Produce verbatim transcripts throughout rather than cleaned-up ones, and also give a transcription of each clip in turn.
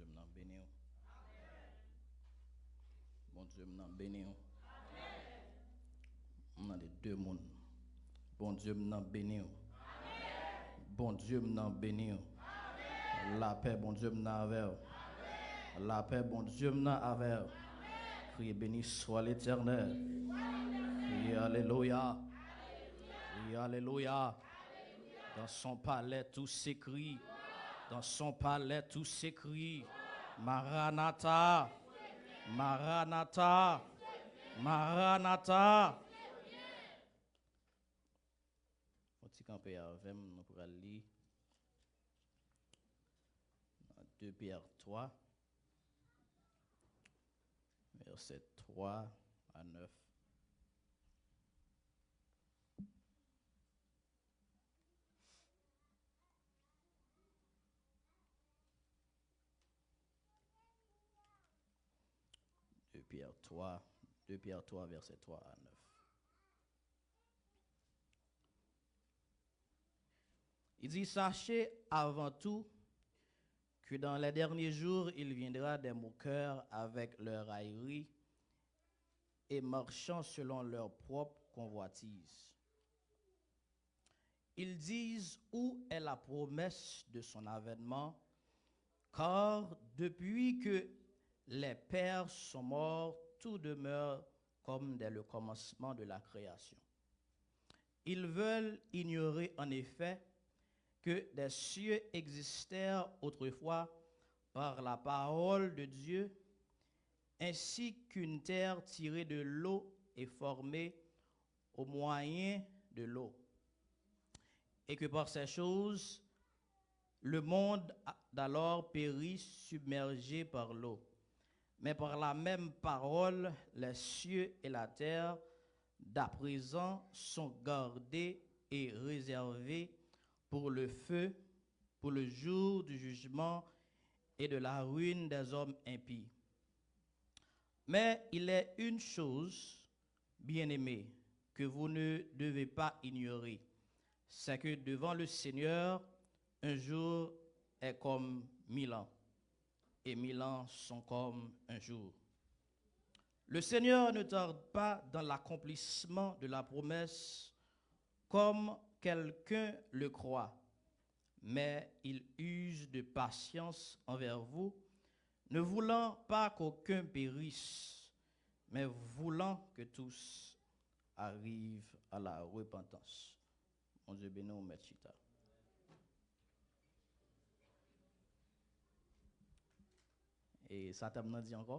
M nan beni w. Bondye m nan beni w. M nan de de moun. Bondye m nan beni w. Bondye m nan beni w. Lapè Bondye m nan avè w. Lapè Bondye m nan avè w. Kriye, béni soit l'Éternel. Kriye alelouya. Kriye alelouya. Dans son palais tout s'écrit. Dans son palais tout s'écrit. Maranatha. Maranatha. Maranatha. Yon ti kanpe avè m, nou pral li nan de Pyè twa, vèsè twa a nèf. De Pyè twa, de Pyè twa, vèsè twa a nèf. Il dit, sachez avant tout que dans les derniers jours, il viendra des moqueurs avec leurs railleries et marchant selon leur propre convoitise. Ils disent, où est la promesse de son avènement ? Car depuis que les pères sont morts, tout demeure comme dès le commencement de la création. Ils veulent ignorer en effet que des cieux existèrent autrefois par la parole de Dieu, ainsi qu'une terre tirée de l'eau est formée au moyen de l'eau, et que par ces choses, le monde d'alors périt submergé par l'eau. Mais par la même parole, les cieux et la terre d'à présent sont gardés et réservés pour le feu, pour le jour du jugement et de la ruine des hommes impies. Mais il est une chose, bien-aimés, que vous ne devez pas ignorer, c'est que devant le Seigneur, un jour est comme mille ans, et mille ans sont comme un jour. Le Seigneur ne tarde pas dans l'accomplissement de la promesse, comme quelqu'un le croit, mais il use de patience envers vous, ne voulant pas qu'aucun périsse, mais voulant que tous arrivent à la repentance. Bondye beni w, mèt chita. E sa tèm nan di ankò?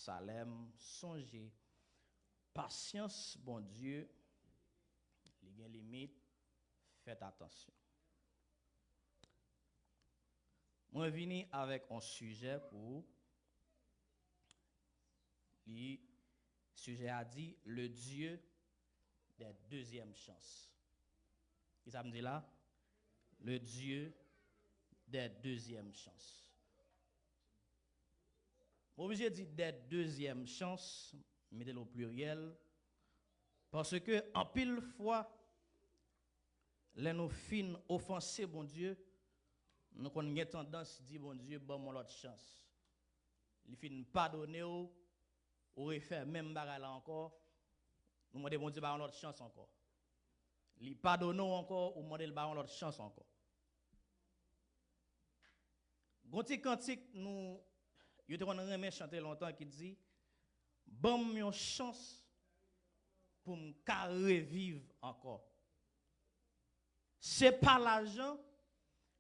Salèm, sonje, pasyans Bondye, li gen limit, fèt atansyon. Mwen vini avèk yon sijè pou ou. Li, sijè a di, le Dieu des deuxièmes chances. Kisa m di la? Le Dieu des deuxièmes chances. Mwen oblije di des deuxièmes chances, m mete l o pliryèl, paske anpil fwa, lè nou fin ofanse Bondye, nou konn gen tandans di Bondye, ban m yon lòt chans. Li fin padone w, ou refè menm bagay la ankò, nou mande Bondye ba yon lòt chans ankò. Li padone w ankò, ou mande l ba yon lòt chans ankò. Gon ti kantik nou, yo te konn renmen chante lontan ki di, ban m yon chans pou m ka reviv ankò. Se pa lajan,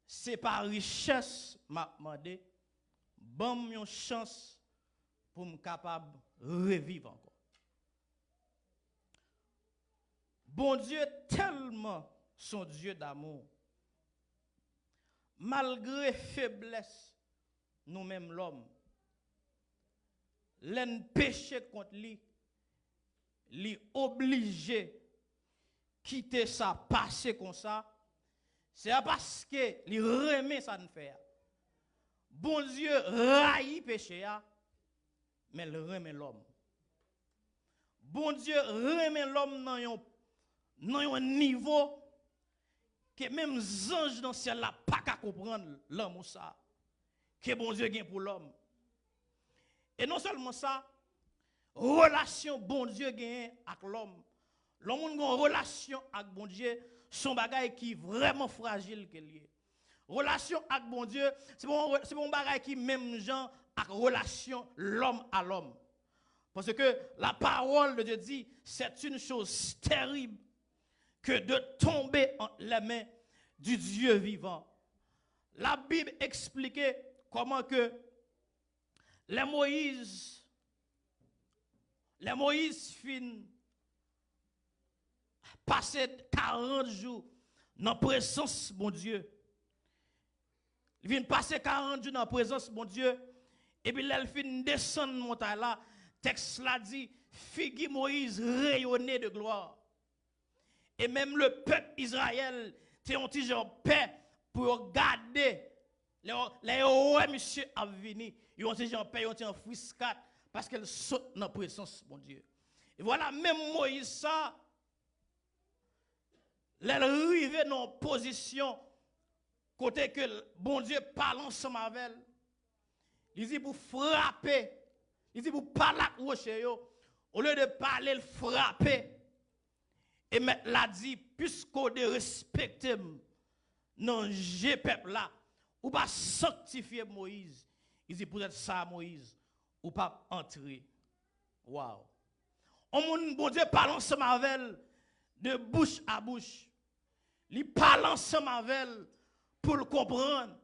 se pa richès m ap mande, ban m yon chans pou m kapab reviv ankò. Bondye tèlman s on Dye damou. Malgre feblès nou menm lòm, lè n peche kont li, li oblije kite sa pase konsa, se pa paske li renmen sa n fè a. Bondye rayi peche a, men l renmen lòm. Bondye renmen lòm nan yon, nan yon nivo ke menm zanj nan syèl la pa ka konprann lanmou sa ke Bondye gen pou lòm. E non sèlman sa, relasyon Bondye genyen ak lòm. Lè yon moun gen yon relasyon ak Bondye, se yon bagay ki vrèman frajil ke l ye. Relasyon ak Bondye, se pa yon, se pa yon bagay ki menm jan ak relasyon lòm a lòm. Parce que la parole de Dieu dit, c'est une chose terrible que de tomber entre les mains du Dieu vivant. La Bib eksplike kòman ke lè Moyiz, lè Moyiz fin pase karant jou nan prezans Bondye, li vin pase karant jou nan prezans Bondye, epi lè l fin desann montay la, tèks la di, figi Moyiz reyone de glwa. E menm le pèp Izrayèl te yon ti jan pè pou yo gade, lè yo, lè yo wè misye ap vini, yo yon ti jan pè, yo yon ti jan friskat, paske l sot nan prezans Bondye. E vwala, menm Moyiz sa, lè l rive nan yon pozisyon kote ke l, Bondye pale ansanm avè l, li di pou frape, li di pou pale ak woche yo, olye de pale, l frape. E mèt la di, piske w derespekte m nan je pèp la, ou pa sanktifye Moyiz. Li di, poutèt sa, Moyiz, ou p ap antre. Waw! On moun, Bondye pale ansanm avè l de bouch a bouch. Li pale ansanm avè l pou l konprann.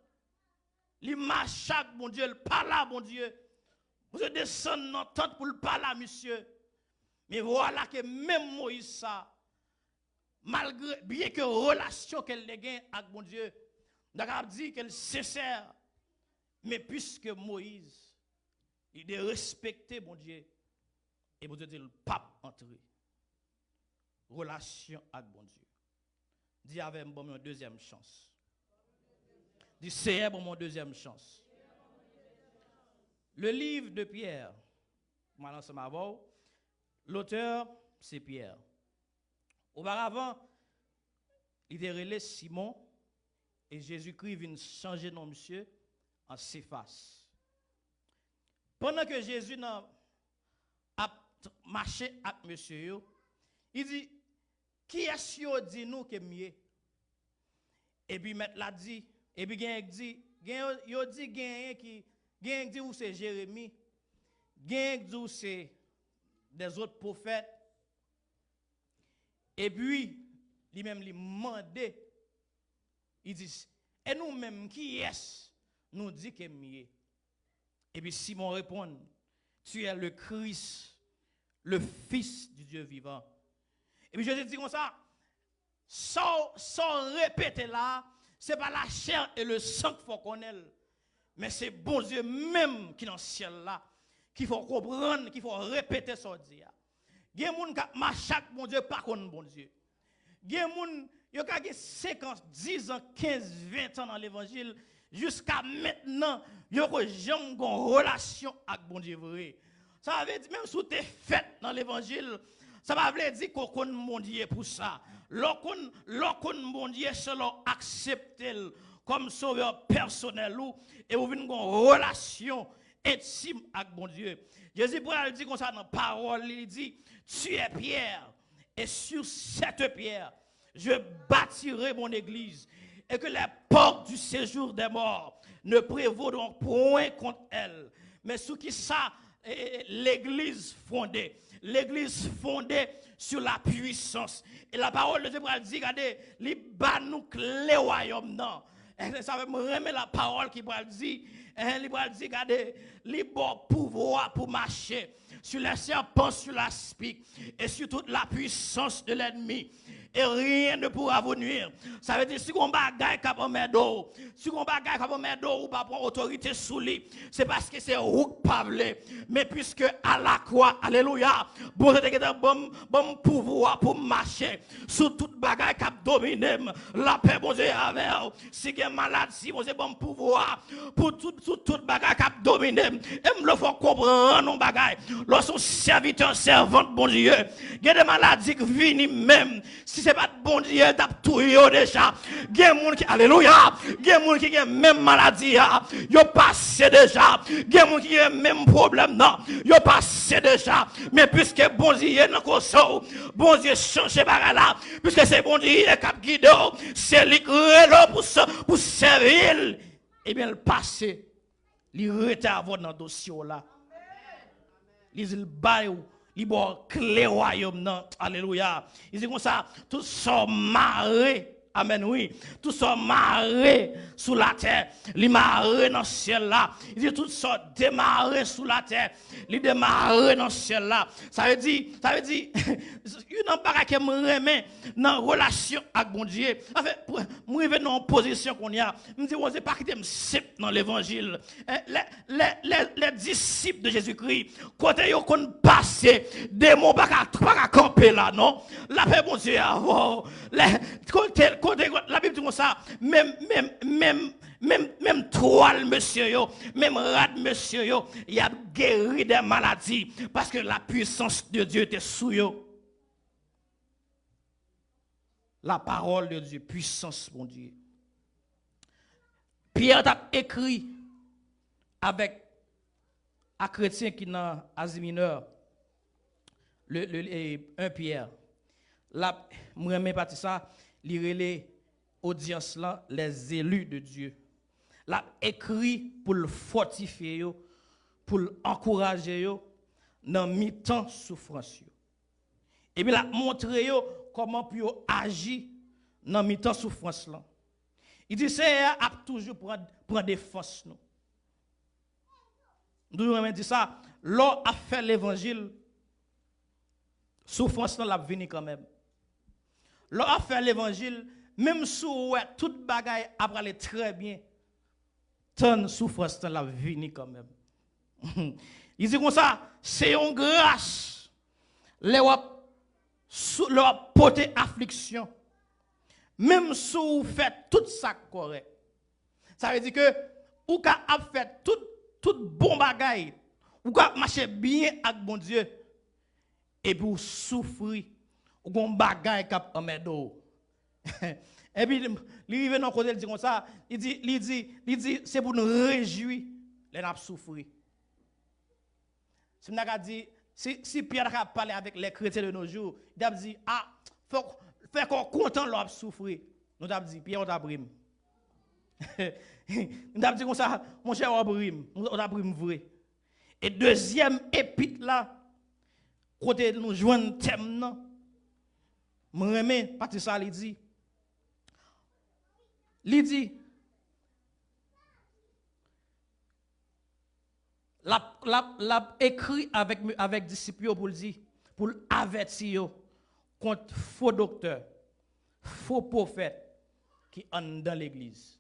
Li mache ak Bondye, l pale a Bondye. Bondye desann nan tant pou l pale a misye. Men vwala ke menm Moyiz sa, malgre, byen ke relasyon ke l te gen ak Bondye, nou ta kapab di ke l sensè, men piske Moyiz, li derespekte Bondye, e Bondye di l p ap antre. Relasyon ak Bondye. Di avè m, ban m yon dezyèm chans. Di, Seyè, ban m yon dezyèm chans. Le livre de Pierre, mwen ansanm avè w, l'auteur, se Pyè. Oparavan, li te rele Simon, e Jezikri vin chanje non misye an Sefas. Pandan ke Jezi nan, ap t-, mache ak mesye yo, li di, kiyès yo di nou ke m ye? Epi mèt la di, epi genyen k di, gen yo, yo di genyen ki, genyen k di ou se Jeremi, genyen k di ou se dèzòt pwofèt. Epi, li menm li mande, li di, e nou menm, kiyès nou di ke m ye? Epi Simon reponn, tu es le Christ, le Fils du Dieu vivant. Epi Jezi di konsa, sa w, sa w repete la, se pa la chair et le sang k fè w konnen l, men se Bondye menm ki nan syèl la, ki fè w konprann, ki fè w repete sa w di a. Gen moun k ap mache ak Bondye, pa konn Bondye. Gen moun, yo ka gen senk an, diz an, kenz, ven an nan levanjil, jiska mentnan, yo poko janm gen yon relasyon ak Bondye vre. Sa vle di, menm si w te fèt nan levanjil, sa pa vle di ke w konn Bondye pou sa. Lè w konn, lè w konn Bondye, se lè w aksepte l kòm sovè pèsonèl ou, e ou vin gen yon relasyon entim ak Bondye. Jezi pral di konsa nan pawòl li, li di, tu es Pierre, et sur cette pierre, je bâtirai mon église, et que les portes du séjour des morts ne prévaudront point contre elle. Men sou ki sa, eh, legliz fonde? Legliz fonde sur la puissance. E la parole de Dieu pral di, gade, li ba nou kle wayòm nan. Eh, sa fè m renmen la pawòl ki pral di, eh, li pral di, gade, li ba w pouvwa pou mache sur les serpents, sur l'aspic, et sur toute la puissance de l'ennemi, et rien ne pourra vous nuire. Sa vle di, si gon bagay k ap anmède w, si gon bagay k ap anmède w, ou pa pran otorite sou li, se paske se ou k pa vle. Men piske a la kwa, alelouya, Bondye te gentan ban m, ban m pouvwa pou m mache sou tout bagay k ap domine m. Lapè Bondye avè w. Si gen maladi, Bondye ban m pouvwa pou tout, sou tout bagay k ap domine m. E m vle fè w konprann yon bagay. Lè w se yon sèvitè, sèvant Bondye, gen de maladi k vini menm. Si se pa t Bondye, l t ap touye yo deja. Gen moun ki, alelouya, gen moun ki gen menm maladi a, yo pase deja. Gen moun ki gen menm pwoblèm nan, yo pase deja. Men piske Bondye nan koze w, Bondye chanje bagay la. Piske se Bondye k ap gide w, se li k rele w pou, pou sèvi l. Ebyen, l pase. Li rete avè w nan dosye w la. Li di l bay ou, li ba w kle wayòm nan. Alelouya. Li di konsa, tout sa w mare, amèn, wi. Tout sa w mare sou latè, li mare nan syèl la. Li di tout sa w demare sou latè, li demare nan syèl la. Sa vle di, sa vle di, youn nan bagay ke m renmen nan relasyon ak Bondye. Anfen, pou, m rive nan yon pozisyon kounye a. M di, Bondye, pa kite m senp nan levanjil. Eh, les, les, les, les disciples de Jésus-Christ, kote yo konn pase, demon pa ka, pa ka kanpe la, non. Lapè Bondye avè w. Lè, kote, kote, kote, Labib di konsa, menm, menm, menm, menm, menm twal mesye yo, menm rad mesye yo, y ap geri de maladi, paske la puissance de Dieu te sou yo. La parole de Dieu, pwisans Bondye. Pyè t ap ekri avèk, a kretyen ki nan Azi Minè, le, le, le, un Pyè. L ap, mwen renmen pati sa, li rele odyans lan, les élus de Dieu. L ap ekri pou l fòtifye yo, pou l ankouraje yo nan mitan soufrans yo. Epi l ap montre yo kòman pou yo aji nan mitan soufrans lan. Li di, Senyè a ap toujou pran, pran defans nou. M toujou renmen di sa, lè w ap fè levanjil, soufrans lan l ap vini kanmenm. Lè w ap fè levanjil, menm si w wè tout bagay ap prale trè byen, tann soufrans lan l ap vini kanmenm. Li di konsa, se yon gras lè w ap sou, lè w ap pote afliksyon, menm si w fè tout sa k kòrèk. Sa vle di ke ou ka ap fè tout, tout bon bagay, ou ka ap mache byen ak Bondye, epi w soufri, ou gon bagay k ap anmède w. Epi li rive nan kote, li di konsa, li di, li di, li di, se pou n rejwi lè n ap soufri. Si m ta ka di, si, si Pyè ta ka pale avèk les chrétiens de nos jours, li t ap di, a, fòk, fè kò w kontan lè w ap soufri. Nou t ap di, Pyè, ou t ap ri m. M t ap di konsa, monchè, w ap ri m, ou t ap ri m vre. E dezyèm epit la, kote nou jwenn tèm nan, mwen renmen pati sa li di. Li di, l ap, l ap, l ap ekri avèk, avèk disip yo pou l di, pou l avèti yo kont fo doktè, fo pwofèt ki anndan legliz.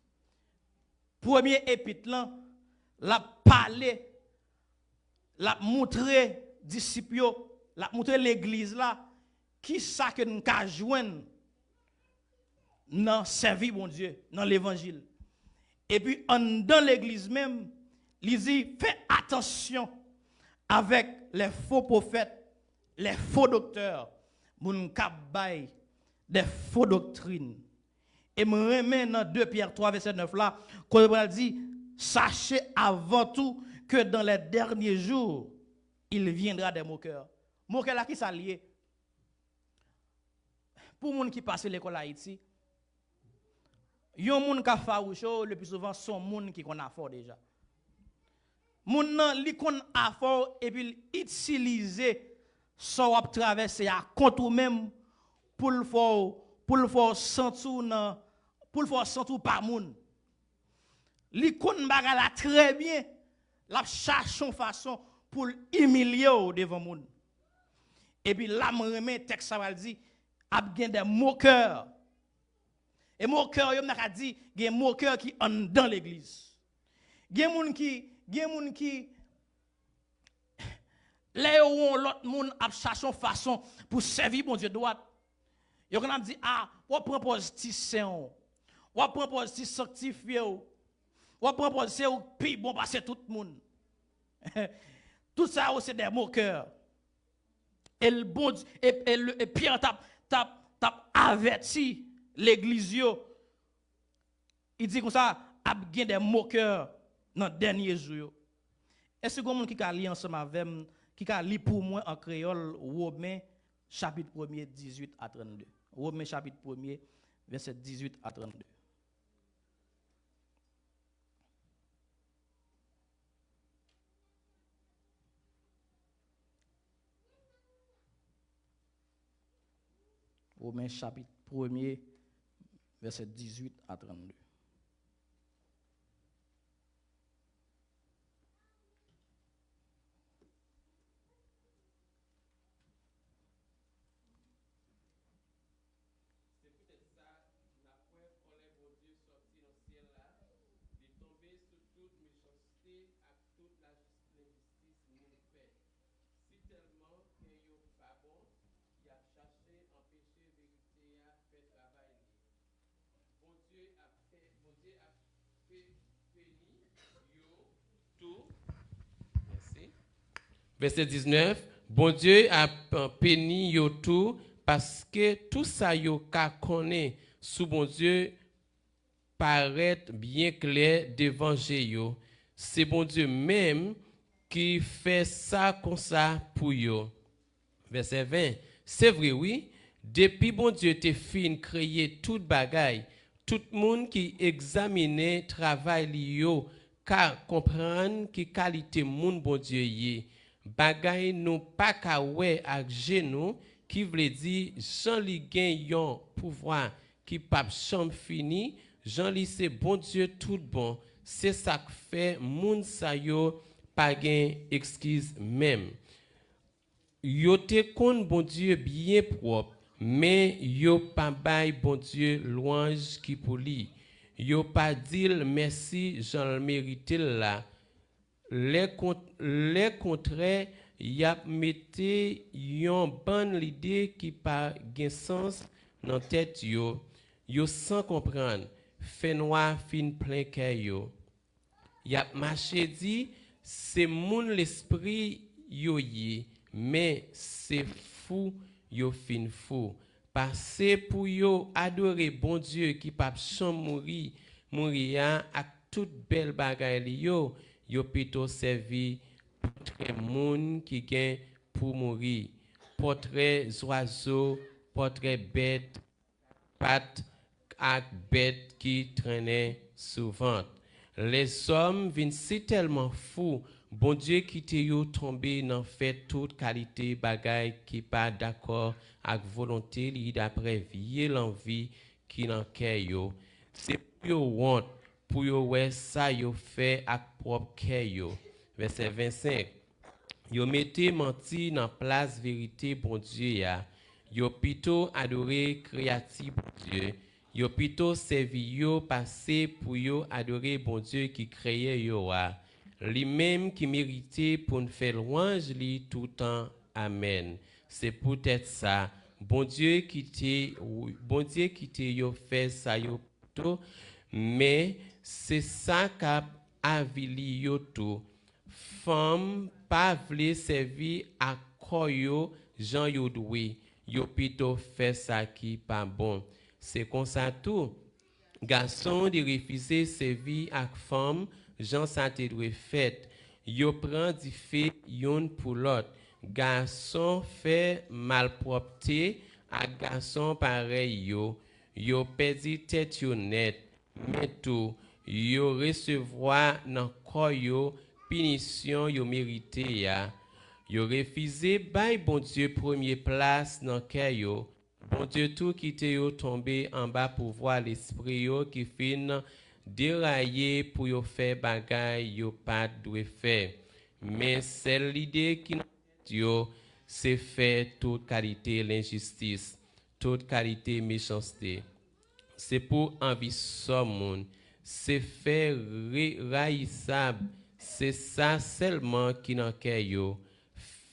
Premye epit lan, l ap pale, l ap montre disip yo, l ap montre legliz la, kisa ke n ka jwenn nan sèvi Bondye, nan levanjil. Epi anndan legliz menm, li di, fè atansyon avèk les faux prophètes, les faux docteurs, moun k ap bay de fo doktrin. E m renmen nan de Pyè twa vèsè nèf la, kote pral di, sachez avant tout que dans les derniers jours, il viendra des moqueurs. Mokè la, kisa l ye? Pou moun ki pase lekòl Ayiti, yon moun k ap fawouche w, le pli souvan, se yon moun ki konn afè w deja. Moun nan, li konn afè w epi l itilize sa w ap travèse a kont ou menm pou l fè w, pou l fè w santi w nan, pou l fè w santi w pa moun. Li konn bagay la trè byen, l ap chache yon fason pou l imilye w devan moun. Epi la, m renmen tèks sa pral di, ap gen de mokè. E mokè yo, m ta ka di, gen mokè ki anndan legliz. Gen moun ki, gen moun ki, lè yo wè yon lòt moun ap chache yon fason pou sèvi Bondye dwat, yo konn ap di, a, w ap pran pòz ti sen w, w ap pran pòz ti sanktifye w, w ap pran pòz se ou k pi bon pase tout moun. Tout sa yo se de mokè. E l Bondye, e, e, e Pyè t ap, t ap, t ap avèti legliz yo. Li di konsa, ap gen de mokè nan dènye jou yo. Èske gen moun ki ka li ansanm avè m, ki ka li pou mwen an kreyòl Women chapit premye, dizuit a trannde? Women chapit premye, vèsè dizuit a trannde. Women chapit premye, vèsè dizuit a trannde. Se poutèt sa, n ap wè kòlè Bondye sòti nan syèl la, li tonbe sou tout mechanste ak tout lajis-, lenjistis moun fè. Sitèlman kè yo pa bon, y ap chache anpeche verite a fè travay li. Bondye ap fè, Bondye ap pe-, peni yo tou. Mèsi. Vèsè diznèf, Bondye ap peni yo tou, paske tou sa yo ka konnen sou Bondye parèt byen klè devan je yo. Se Bondye menm ki fè sa konsa pou yo. Vèsè ven, se vre wi, depi Bondye te fin kreye tout bagay, tout moun ki egzaminen travay li yo ka konprann ki kalite moun Bondye ye. Bagay nou pa ka wè ak je nou, ki vle di jan li gen yon pouvwa ki p ap janm fini, jan li se Bondye tout bon, se sa k fè moun sa yo pa gen ekskiz menm. Yo te konn Bondye byen pwòp, men yo pa bay Bondye lwanj ki pou li. Yo pa di l mèsi jan l merite l la. Lè kon-, lè kontrè, y ap mete yon bann lide ki pa gen sans nan tèt yo. Yo san konprann. Fènwa fin plen kè yo. Y ap mache di se moun lespri yo ye, men se fou yo fin fou. Pase pou yo adore Bondye ki p ap janm mouri, mouri a ak tout bèl bagay li yo, yo pito sèvi pòtrè moun ki gen pou mouri, pòtrè zwazo, pòtrè bèt, pat ak bèt ki trennen sou vant. Lèzòm vin sitèlman fou, Bondye kite yo tonbe nan fè tout kalite bagay ki pa dakò ak volonte li dapre vye lanvi ki nan kè yo. Se pou yo wont, pou yo wè sa yo fè ak pwòp kè yo. Vèsè vennsenk. Yo mete manti nan plas verite Bondye a. Yo pito adore kreyati Bondye. Yo pito sèvi yo pase pou yo adore Bondye ki kreye yo a. Li menm ki merite pou n fè lwanj li toutan. Amèn. Se poutèt sa, Bondye kite, Bondye kite yo fè sa yo tou, men se sa k ap avili yo tou. Fanm pa vle sèvi ak kò yo jan yo dwe, yo pito fè sa ki pa bon. Se konsa tou, gason te refize sèvi ak fanm jan sa te dwe fèt. Yo pran dife youn pou lòt. Gason fè malpwòpte ak gason parèy yo. Yo pèdi tèt yo nèt, men tou, yo resevwa nan kò yo pinisyon yo merite a. Yo refize bay Bondye premye plas nan kè yo. Bondye tou kite yo tonbe anba pouvwa lespri yo ki fin deraye pou yo fè bagay yo pa t dwe fè. Men sèl lide ki nan tèt yo, se fè tout kalite lenjistis, tout kalite mechanste. Se pou anbisyon moun, se fè re-, rayisab, se sa sèlman ki nan kè yo.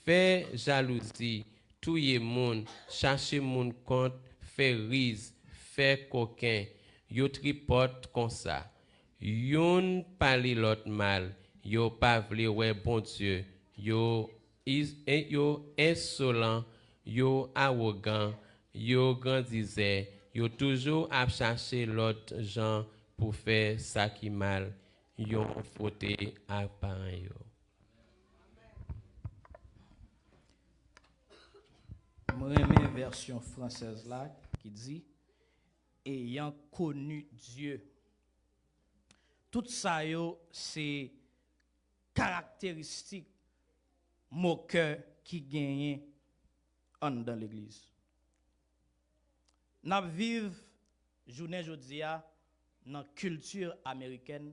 Fè jalouzi, touye moun, chache moun kont, fè riz, fè koken. Yo tripòt konsa. Youn pale lòt mal, yo pa vle wè Bondye, yo is-, en-, yo ensolan, yo awogan, yo grandizè, yo toujou ap chache lòt jan pou fè sa ki mal, yo fwote ak paran yo. Mwen renmen vèsyon fransèz la ki di, ayant connu Dieu. Tout sa yo se karakteristik mokè ki genyen anndan legliz. N ap viv jounen jodi a nan kilti amerikèn.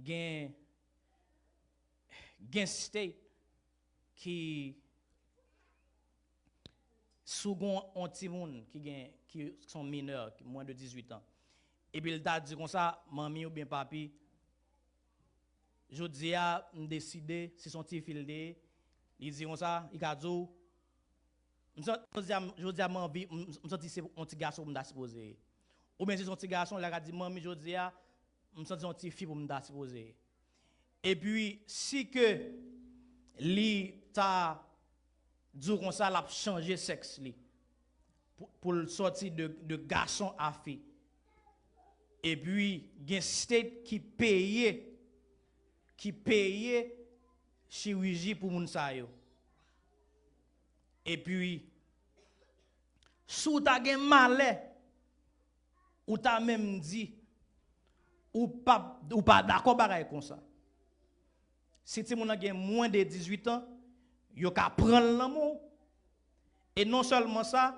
Gen, gen state ki, si w gen yon timoun ki gen, ki se yon minè, ki mwens de dizuit an, epi l ta di konsa, manmi oubyen papi, jodi a, m deside, si se yon tifi l te ye, li di konsa, li ka di w, m san- jodi a, jodi a, m anvi, m m santi se yon ti gason pou m ta sipoze ye. Oubyen si se yon ti gason, li ka di, manmi, jodi a, m santi se yon tifi pou m ta sipoze ye. Epi, si ke li ta di w konsa, l ap chanje sèks li pou, pou l sòti de, de gason a fi. Epi, gen state ki peye, ki peye chiriji pou moun sa yo. Epi, si w ta gen malè, ou ta menm di, ou pa, ou pa dakò bagay konsa. Si timoun nan gen mwens de dizuit an, yo ka pran l nan men w. E non sèlman sa,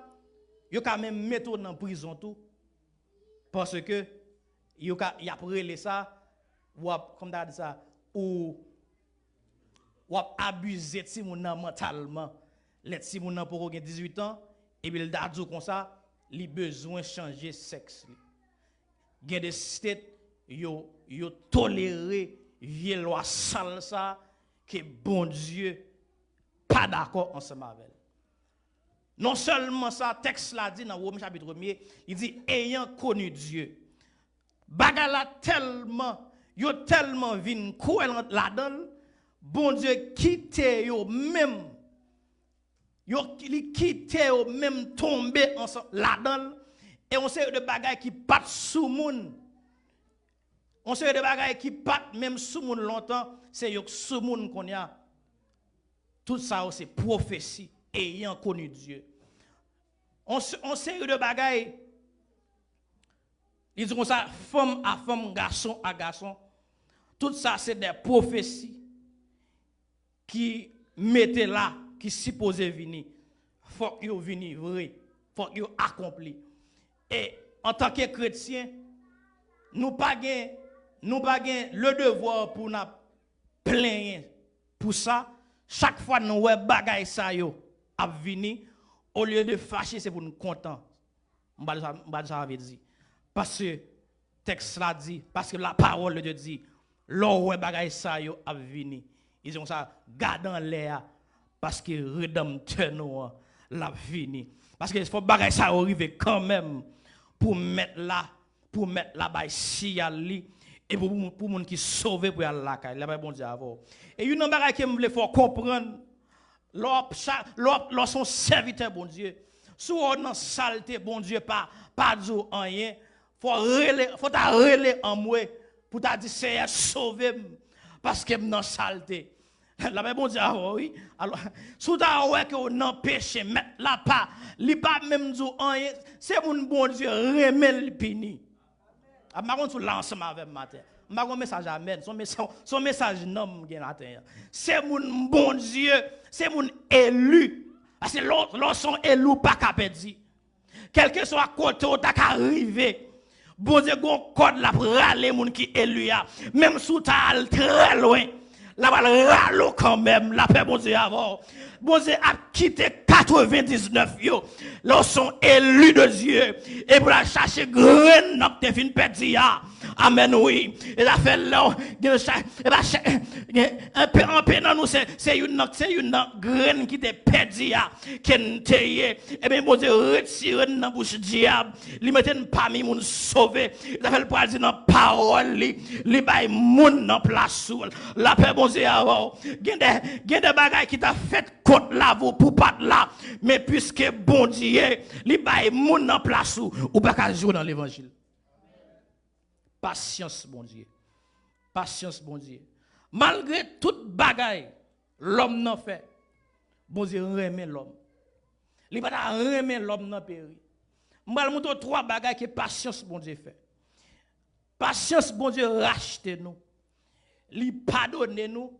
yo ka menm mete w nan prizon tou. Paske yo ka, y ap rele sa, w ap, kòman ta di sa, ou, w ap abize timoun nan mantalman. Lè timoun nan poko gen dizuit an, epi l ta di w konsa, li bezwen chanje sèks li. Gen de state, yo, yo tolere vye lwa sal sa ke Bondye pa dakò ansanm avè l. Non sèlman sa, tèks la di nan Women chapit premye, li di, ayant connu Dieu. Bagay la tèlman, yo tèlman vin kwè lan- ladan l, Bondye kite yo menm, yo, li kite yo menm tonbe ansanm ladan l, e yon seri de bagay ki pa t sou moun, yon seri de bagay ki pa t menm sou moun lontan, se yo k sou moun kounye a. Tout sa yo se pwofesi, ayant connu Dieu. On, on seri de bagay, li di konsa, fanm a fanm, gason a gason, tout sa se de pwofesi ki mete la, ki sipoze vini. Fòk yo vini vre, fòk yo akonpli. E antanke kretyen, nou pa gen, nou pa gen le devwa pou n ap plenyen pou sa. Chak fwa nou wè bagay sa yo ap vini, olye de fache, se pou n kontan. M pa di sa, m pa di sa vle di. Paske tèks la di, paske la parole de Dieu di, lè w wè bagay sa yo ap vini, li di konsa, gade anlè a, paske Redanmtè nou an, l ap vini. Paske fò bagay sa yo rive kanmenm pou mèt la, pou mèt la bay siyal li, e pou, pou, pou moun ki sove pou y al lakay li. Lapè Bondye avè w. E youn nan bagay ke m vle fè w konprann, lè w ap cha-, lè w ap, lè w se yon sèvitè Bondye, si w nan salte, Bondye pa, pa di w anyen, fò w rele, fò w ta rele anmwe pou w ta di, Seyè, sove m, paske m nan salte. Lapè Bondye avè w, wi. Alò, si w ta wè ke w nan peche, mèt la pa, li pa menm di w anyen, se moun Bondye renmen l pini. A, m pa konn si w la ansanm avè m maten. M pa gen yon mesaj amèn, se yon mesaj, se yon mesaj nanm m gen maten an. Se moun Bondye, se moun eli. Paske lè w, lè w se yon eli, w pa ka pèdi. Kèlkeswa kote w ta ka rive, Bondye gen yon kòd l ap rale moun ki eli a. Menm si w ta al trè lwen, l ap al rale w kanmenm. Lapè Bondye avè w. Bondye ap kite katrevendiznèf yo. Lè w se yon eli de Dye, epi w al chache grenn nan k te fin pèdi a. Amèn, wi. E zafè lè w gen chak, e pa chak, gen, anpe, anpe nan nou, se, se youn nan, se youn nan grenn ki te pèdi a, ke n te ye. Ebyen, Bondye retire n nan bouch dyab. Li mete n pami moun sove. Zafè l pral di nan pawòl li, li bay moun nan plas ou. Lapè Bondye avè w. Gen de, gen de bagay ki ta fèt kont lavi w pou pa t la. Men piske Bondye, li bay moun nan plas ou, ou pa ka jwe nan levanjil. Pasyans Bondye. Pasyans Bondye. Malgre tout bagay lòm nan fè, Bondye renmen lòm. Li pa ta renmen lòm nan peri. M pral montre w twa bagay ke pasyans Bondye fè. Pasyans Bondye rachte nou. Li padone nou,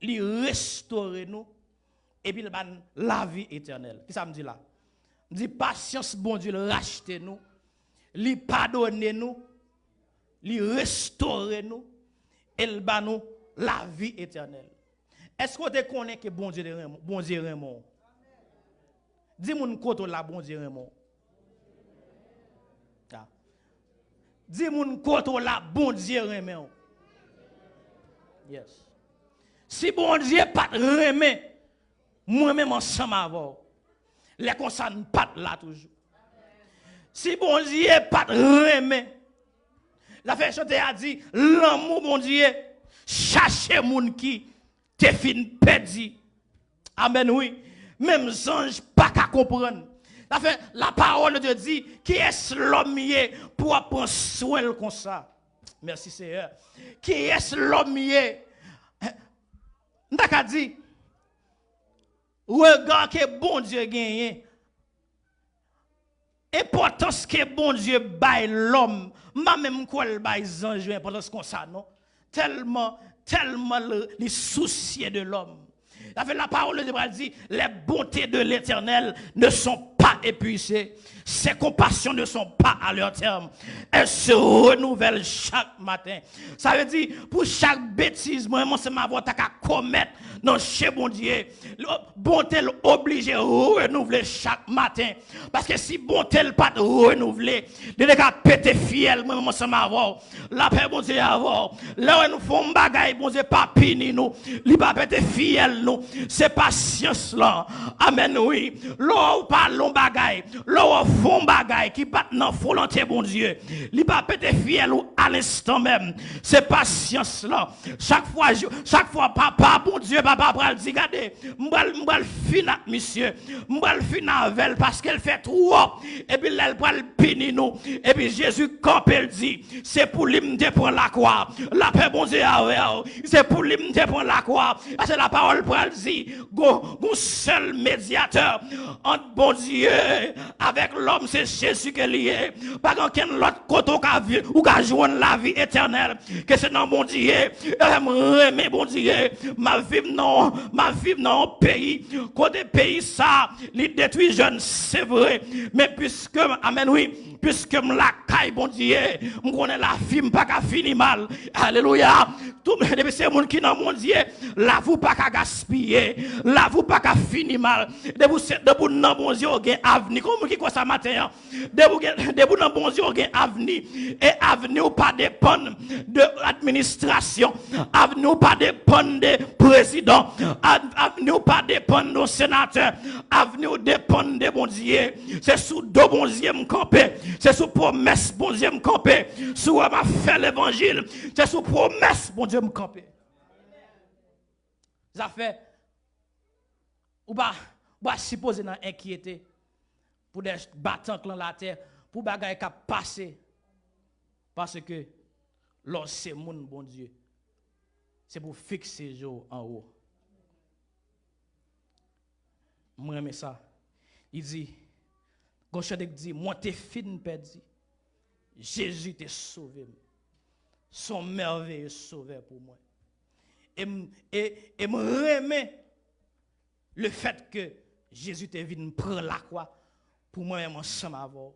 li restore nou, epi l ba n lavi etènèl. Kisa m di la? M di pasyans Bondye l rachte nou, li padone nou, li restore nou, e l ba nou lavi etènèl. Èske w te konnen ke Bondye te renmen, Bondye renmen w? Di moun kote w la, Bondye renmen w. Ah. Di moun kote w la, Bondye renmen w. Yes. Si Bondye pa t renmen, mwen menm ansanm avè w, lè konsa n pa t la toujou. Si Bondye pa t renmen, zafè chante a di, lanmou Bondye chache moun ki te fin pèdi. Amèn, wi. Menm zanj pa ka konprann. Zafè, la parole de Dieu di, kiyès lòm ye pou w ap pran swen l konsa? Mèsi, Seyè. Kiyès lòm ye? M ta ka di, rega ke Bondye genyen, enpòtans ke Bondye bay lòm, m pa menm kwè l bay zanj yo enpòtans konsa, non. Tèlman, tèlman l, li sousye de lòm. Zafè la parole de Dieu pral di, les bontés de l'Éternel ne sont pas épuisées. Ses compassions ne sont pas à leur terme. Elles se renouvellent chaque matin. Sa vle di, pou chak betiz mwen, mwen menm ansanm avè w ta ka komèt nan je Bondye, bonte l oblije renouvle chak maten. Paske si bonte l pa t renouvle, li te ka pete fyèl mwen menm ansanm avè w. Lapè Bondye avè w. Lè w wè nou fè yon bagay, Bondye pa pini nou. Li pa pete fyèl nou. Se pasyans lan. Amèn, wi. Lè w pa yon bagay, lè w fè yon bagay ki pa t nan volonte Bondye, li pa pete fyèl ou a lenstan menm. Se pasyans lan. Chak fwa, chak fwa papa Bondye, papa pral di, gade, m pral, m pral fin ak misye. M pral fin avè l paske l fè twòp. Epi lè l pral pini nou, epi Jezi kanpe, l di, se pou li m te pran lakwa. Lapè Bondye avè w. Se pou li m te pran lakwa. Paske lapawòl pral di, gon, gon sèl medyatè ant Bondye avèk lòm, se Jezi ke li ye. Pa gen okenn lòt kote ou ka vi-, ou ka jwenn lavi etènèl ke se nan Bondye. E m renmen Bondye. M ap viv nan, m ap viv nan yon peyi kote peyi sa, li detwi jèn, se vre. Men piske, amèn, wi, piske m lakay Bondye, m konnen lavi m pa ka fini mal. Alelouya. Tou, depi se moun ki nan Bondye, lavi w pa ka gaspiye. Lavi w pa ka fini mal. Depi w se, depi w nan Bondye, w gen avni. Kòman moun ki kwè sa maten an? Depi w gen, depi w nan Bondye, w gen avni. E avni w pa depann de administrasyon. Avni w pa depann de prezidan. Av-, avni w pa depann de senatè. Avni w depann de Bondye. Se sou do Bondye m kanpe. Se sou pwomès Bondye m kanpe. Si w wè m ap fè levanjil, se sou pwomès Bondye m kanpe. Zafè, ou pa, ou pa sipoze nan enkyete pou dè batank lan latè, pou bagay k ap pase. Paske lè w se moun Bondye, se pou fikse je w anwo. M renmen sa. Li di, gon chante k di, mwen te fin pèdi. Jezi te sove m. Se yon mèveye sovè pou mwen. E m, e, e m renmen le fèt ke Jezi te vin pran lakwa pou mwen menm ansanm avè w.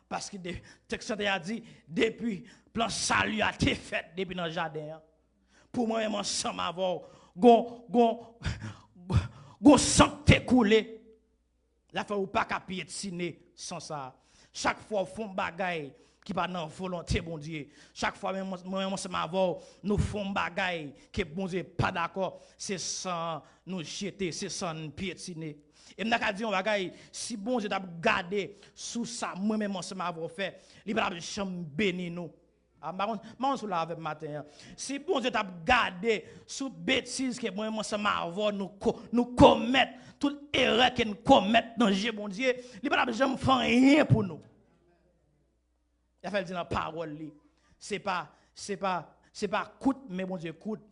Paske de, tèks la di, depi plan sali a te fèt, depi nan jaden an, pou mwen menm ansanm avè w, gon, gon, gon san k te koule. Zafè ou pa ka pyetine san sa. Chak fwa w fè yon bagay ki pa nan volonte Bondye. Chak fwa mwen, mwen menm ansanm avè w, nou fè yon bagay ke Bondye pa dakò, se san nou jete, se san n pyetine. E m ta ka di yon bagay, si Bondye t ap gade sou sa mwen menm ansanm avè w fè, li pa t ap janm beni nou. A, m pa konn, m pa konn si w la avè m maten an. Si Bondye t ap gade sou betiz ke mwen menm ansanm avè w nou, ko, nou komèt, tout erè ke n komèt nan je Bondye, li pa t ap janm fè anyen pou nou. Sa fè l di nan pawòl li. Se pa, se pa, se pa kout men Bondye kout.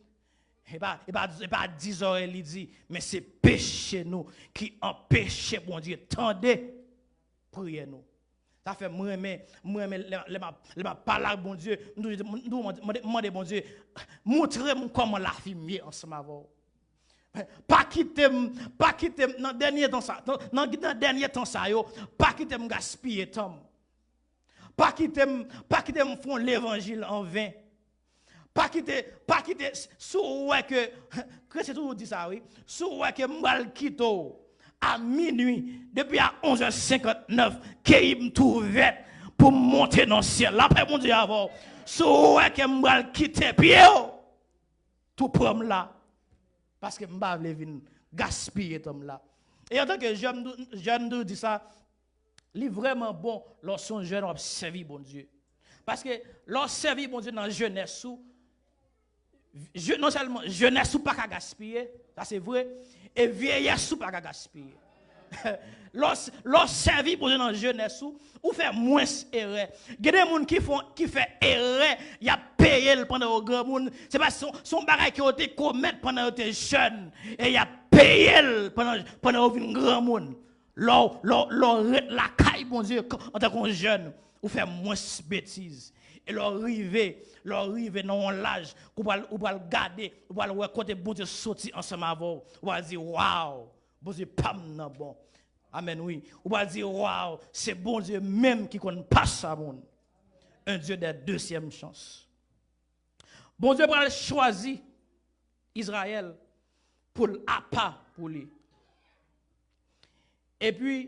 E pa, e pa, e pa di zòrèy li di, men se peche nou ki anpeche Bondye tande priyè nou. Sa fè mwen renmen, mwen renmen lè, lè m ap, lè m ap pale ak Bondye, m toujou di, m toujou mande, mande, mande Bondye, montre m kòman lavi m ye ansanm avè w. Pa kite m, pa kite m nan dènye tan sa, nan, nan, nan dènye tan sa yo, pa kite m gaspiye tan m. Pa kite m, pa kite m fè yon levanjil an ven. Pa kite, pa kite, si w wè ke, kretyen toujou di sa wi, si w wè ke m pral kite w a minui, depi a onz è senkant nèf, keyi m tou ouvèt pou m monte nan syèl. Lapè Bondye avè w. Si w wè ke m pral kite pye w, tou pran m la. Paske m pa vle vin gaspiye tan m la. E antanke jèn, jèn nou di sa, li vrèman bon lè w se yon jèn w ap sèvi Bondye. Paske lè w sèvi Bondye nan jenès ou, je, non sèlman jenès ou pa ka gaspiye, sa se vre, e vyeyès ou pa ka gaspiye. Lè w, lè w sèvi Bondye nan jenès ou, ou fè mwens erè. Gen de moun ki fè, ki fè erè, y ap peye l pandan yo granmoun. Se pa, se yon, se yon bagay ke yo te komèt pandan yo te jèn, e y ap peye l pandan, pandan yo vin granmoun. Lè w, lè w, lè w ret lakay Bondye k-, antanke yon jèn, ou fè mwens betiz. E lè w rive, lè w rive nan yon laj, ou pral, ou pral gade, ou pral wè kote Bondye soti ansanm avè w. Ou pral di, waw, Bondye pa m nan bon. Amèn, wi. Ou pral di, waw, se Bondye menm ki konn pas a moun. Un Dieu des deuxièmes chances. Bondye pral chwazi Izrayèl pou l apa pou li. Epi,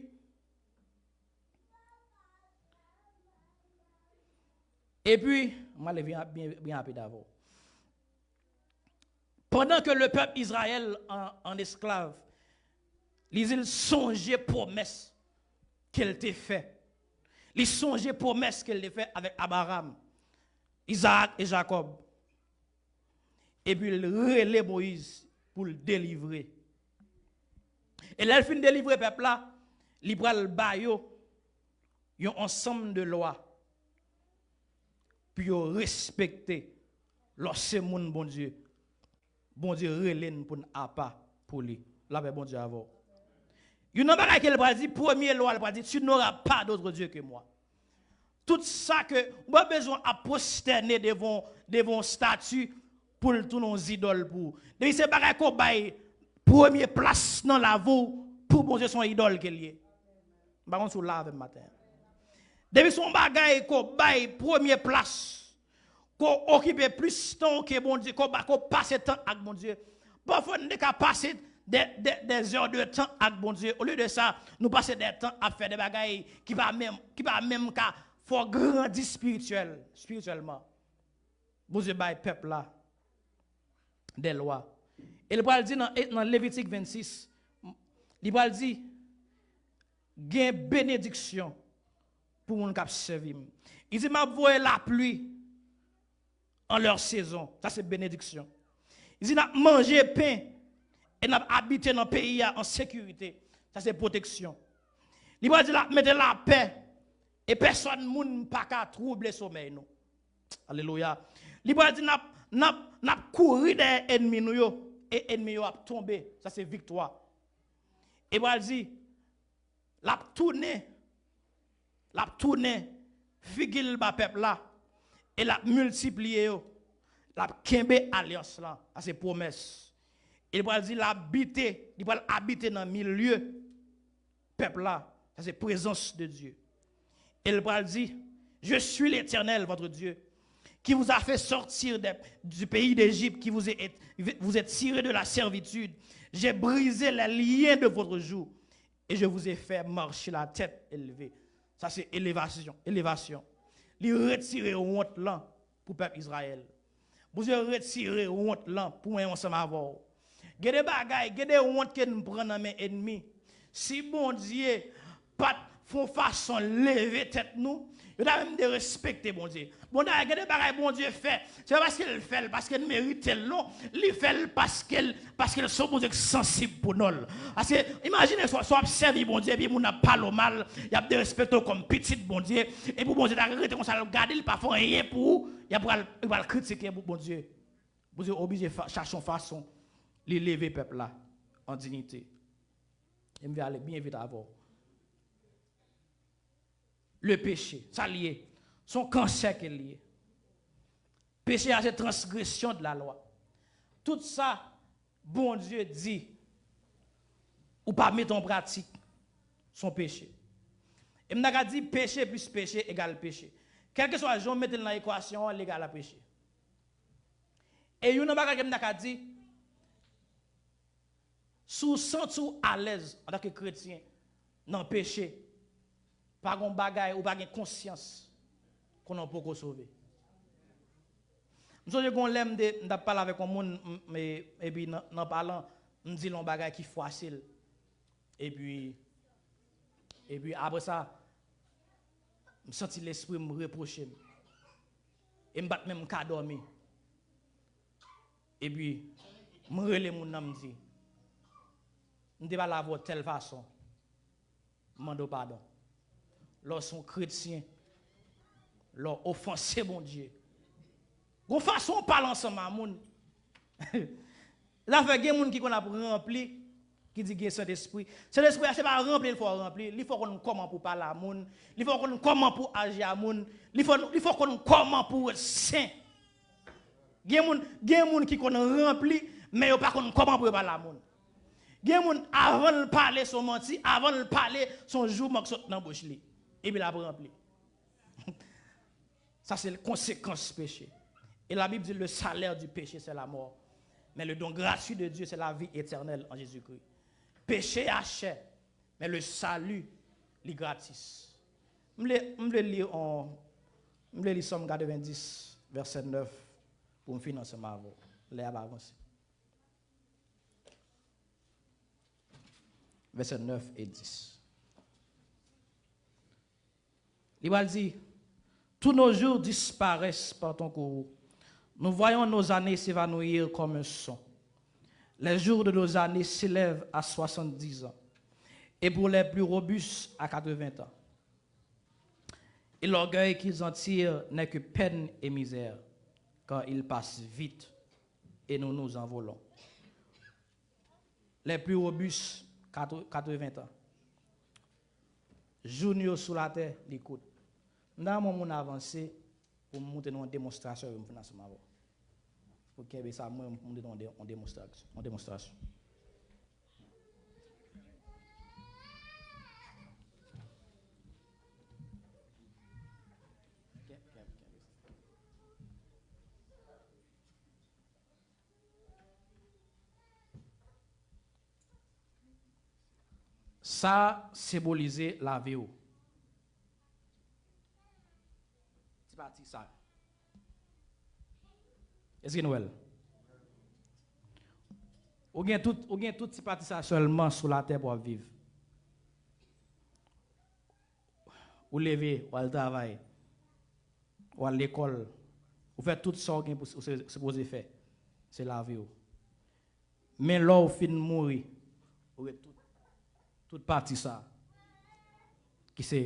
epi, m ale byen, byen, byen rapid avè w. Pendant que le peuple Israël en, en esclave, li di l sonje pwomès ke l te fè. Li sonje pwomès ke l te fè avèk Abraham, Izaak e Jakòb. Epi l rele Moyiz pou l delivre. E lè l fin delivre pèp la, li pral ba yo yon ansanm de lwa pou yo respekte lè w se moun Bondye. Bondye rele n pou n apa pou li. Lapè Bondye avè w. Youn nan bagay ke l pral di, premye lwa l pral di, tu n'auras pas d'autre Dieu que moi. Tout sa ke ou pa bezwen ap pwostène devan, devan yon stati pou l tounen yon zidòl pou ou. Depi se bagay ke w bay premye plas nan lavi w, pou Bondye se yon idòl ke l ye. M pa konn si w la avè m maten an. Depi se yon bagay ke w bay premye plas, ke w okipe plis tan w ke Bondye, ke w ba, ke w pase tan ak Bondye. Pafwa, n te ka pase des, des, des heures de temps ak Bondye. Olye de sa, nou pase de tan ap fè de bagay ki pa menm, ki pa menm ka fè w grandi espirityèl, espirityèlman. Bondye bay pèp la de lwa. E l pral di nan, nan Levitik vennsis, li pral di, gen benediksyon pou moun k ap sèvi m. Li di, m ap voye lapli an lè sezon. Sa se benediksyon. Li di, n ap manje pen e n ap abite nan peyi a an sekirite. Sa se pwoteksyon. Li pral di, l ap mete lapè e pèsòn moun pa ka twouble somèy nou. Alelouya. Li pral di, n ap, n ap, n ap kouri dèyè ènmi nou yo, e ènmi yo ap tonbe. Sa se viktwa. E pral di, l ap tounen, l ap tounen figi l ba pèp la, e l ap miltipliye yo, l ap kenbe alyans lan, sa se pwomès. E li pral di, l abite, li pral abite nan milye pèp la, sa se prezans de Dye. E l pral di, je suis l'Éternel, votre Dieu, qui vous a fait sortir des, du pays d'Égypte, qui vous est, vous est tiré de la servitude. J'ai brisé les liens de votre joug et je vous ai fait marcher la tête élevée. Sa se elevasyon, elevasyon. Li retire wont lan pou pèp Izrayèl. Bondye retire wont lan pou mwen ansanm avè w. Gen de bagay, gen de wont ke n pran nan men ènmi. Si Bondye pa t fè yon fason leve tèt nou, yo ta menm derespekte Bondye. Bon, dayè, gen de bagay Bondye fè, se pa paske l fè l, paske n merite l, non. Li fè l paske l, paske l se yon Bondye ki sansib pou non l. Paske, imajine, si w ap sèvi Bondye, epi moun ap pale w mal, y ap derespekte w kòm pitit Bondye, epi Bondye ta rete konsa, l ap gade, l pa fè anyen pou ou, y ap pral, y pral kritike Bondye. Bondye oblije fa-, chache yon fason, li leve pèp la an diyite. E m vle ale byen vit avè w. Le péché, sa l ye? Se yon kansè ke l ye. Peche a se transgression de la loi. Tout sa Bondye di, ou pa mete an pratik, se yon peche. E m ta ka di peche plis peche egal peche. Kèlkeswa jan w mete l nan ekwasyon an, l egal a peche. E youn nan bagay ke m ta ka di, si w santi w alèz antanke kretyen nan peche, pa gen bagay, ou pa gen konsyans konnen w poko sove. M sonje gen yon lè m te, m t ap pale avèk yon moun, m, m, e, epi nan, nan palan, m di l yon bagay ki fwase l. Epi, epi apre sa, m santi lespri m repwoche m. E m pa t menm ka dòmi. Epi, m rele moun nan, m di, m te pale avè w tèl fason, m mande w padon. Lè w se yon kretyen, lè w ofanse Bondye, gon fason w pale ansanm a moun. Zafè gen moun ki konn ap ranpli, ki di gen Sentespri. Sentespri a, se pa ranpli l fè w ranpli, li fè w konn kòman pou w pale a moun, li fè w konn kòman pou w aji a moun, li fè, li fè w konn kòman pou w ret sen. Gen moun, gen moun ki konn ranpli, men yo pa konn kòman pou yo pale a moun. Gen moun, avan l pale, se yon manti, avan l pale, se yon jouman k sot nan bouch li. Epi l ap ranpli. Sa se konsekans peche. E la Bib di, le salaire du péché, c'est la mort. Mais le don gratuit de Dieu, c'est la vie éternelle en Jésus-Christ. Peche a chè, men le salut, li gratis. M vle, m vle li on, m vle li Sòm katrevendis, vèsè nèf, pou m fini ansanm avè w. Lè a ap avanse. Vèsè nèf e dis. Li pral di, tous nos jours disparaissent par ton courroux. Nous voyons nos années s'évanouir comme un son. Les jours de nos années s'élèvent à soixante-dix ans, et pour les plus robustes à quatre-vingts ans. Et l'orgueil qu'ils en tirent n'est que peine et misère, car ils passent vite, et nous nous envolons. Les plus robustes, quatre-vingts ans. Jou nou yo sou latè, li kout. M ta renmen yon moun avanse pou m montre nou yon demonstrasyon, epi m fin ansanm avè w. Pou kenbe sa, mwen, m montre nou yon de-, yon demonstrasyon, yon demonstrasyon. Sa senbolize lavi w. Ti pati sa. Èske nou wè l? Ou gen tout, ou gen tout ti pati sa sèlman sou latè pou w ap viv. Ou leve, w al travay, w al lekòl, ou fè tout sa w gen pou, ou se, sipoze fè. Se lavi w. Men lè w fin mouri, ou ret tout, tout pati sa, ki se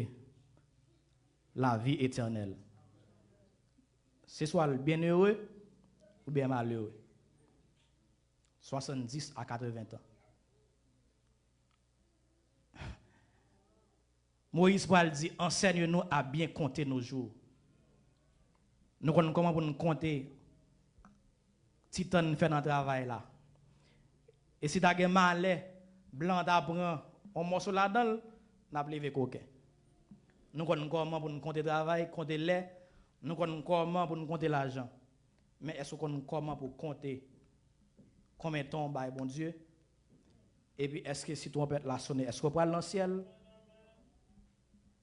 lavi etènèl. Se swa l byenere oubyen malere. Swasanndis a katreven tan. Moyiz pral di, enseigne-nous à bien compter nos jours. Nou konn kòman pou n konte ti tan n fè nan travay la. E si ta gen malè, blan ta pran yon mòso ladan l, n ap leve koken. Nou konn kòman pou n konte travay, konte lè, nou konn kòman pou n konte lajan. Men èske w konn kòman pou w konte konbyen tan w bay Bondye? Epi èske si twonpèt la sonnen, èske w pral nan syèl?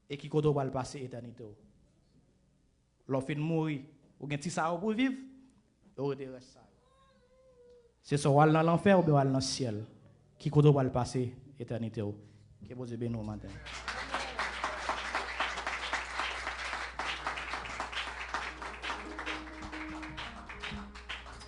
E ki kote w pral pase etènite w? Lè w fin mouri, ou gen ti sa yo pou viv, e w rete rès sa yo. Se swa w al nan lanfè oubyen w al nan syèl. Ki kote w pral pase etènite w? Ke Bondye beni w maten.